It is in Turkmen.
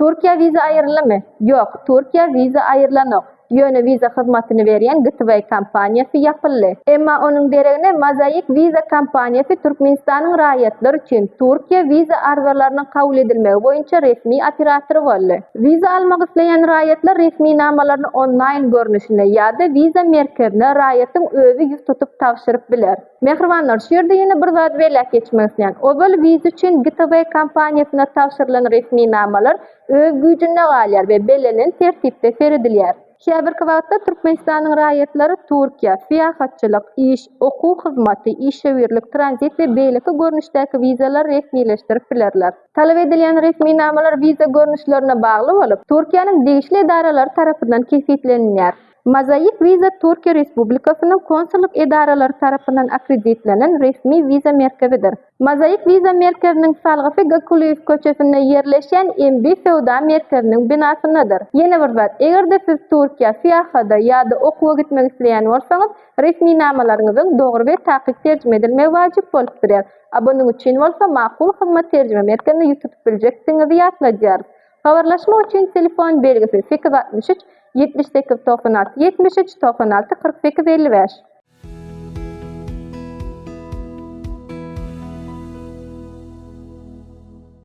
Türkiýä wiza aýryldymy? Ýok, Türkiýä wiza aýrylanok. Ýöne wiza hyzmatyny berýän Gateway kompaniýasy ýapyldy. Emma onuň deregine Mozaik wiza kompaniýasy Türkmenistanyň raýatlary üçin Türkiýä wiza arzalarynyň kabul edilmegi boýunça resmi operatory boldy. Wiza almak isleýän raýatlar resminamalaryny onlaýn görnüşinde ýa-da wiza merkezine raýatyň özi ýüz tutup tabşyryp biler. Mähribanlar, şu ýerde ýene bir zady belläp geçmek isleýän. Ozal wiza üçin GTV kompaniýasyna tabşyrylan resminamalar öz güýjünde galýar we bellenen tertipde seredilýär. Häzirki wagtda Türkmenistanyň raýatlary Türkiýä syýahatçylyk, iş, okuw hyzmaty, işewürlik, tranzit we beýleki görnüşdäki wizalary resmileşdirip bilerler. Talap edilýän resminamalar wiza görnüşlerine bagly bolup, Türkiýäniň degişli edaralary tarapyndan kesgitlenilýär. Mozaik Wiza Türkiýe Respublikasynyň konsullyk edaralary tarapyndan akkreditlenen resmi wiza merkezidir. Mozaik Wiza merkeziniň salgysy Gakulyýew köçesinde ýerleşýän MB söwda merkeziniň binasyndadyr. Ýene bir zat, eger-de siz Türkiýä syýahada ýa-da okuwa gitmek isleýän bolsaňyz, resminamalaryňyzyň dogry we takyk terjime edilmegi wajyp bolup durýar. A bunuň üçin bolsa Makul Hyzmat terjime merkezine ýüz tutup biljekdigiňizi ýatladýarys. Habarlaşmak üçin telefon belgisi, 863 78 96 73 96 48 55.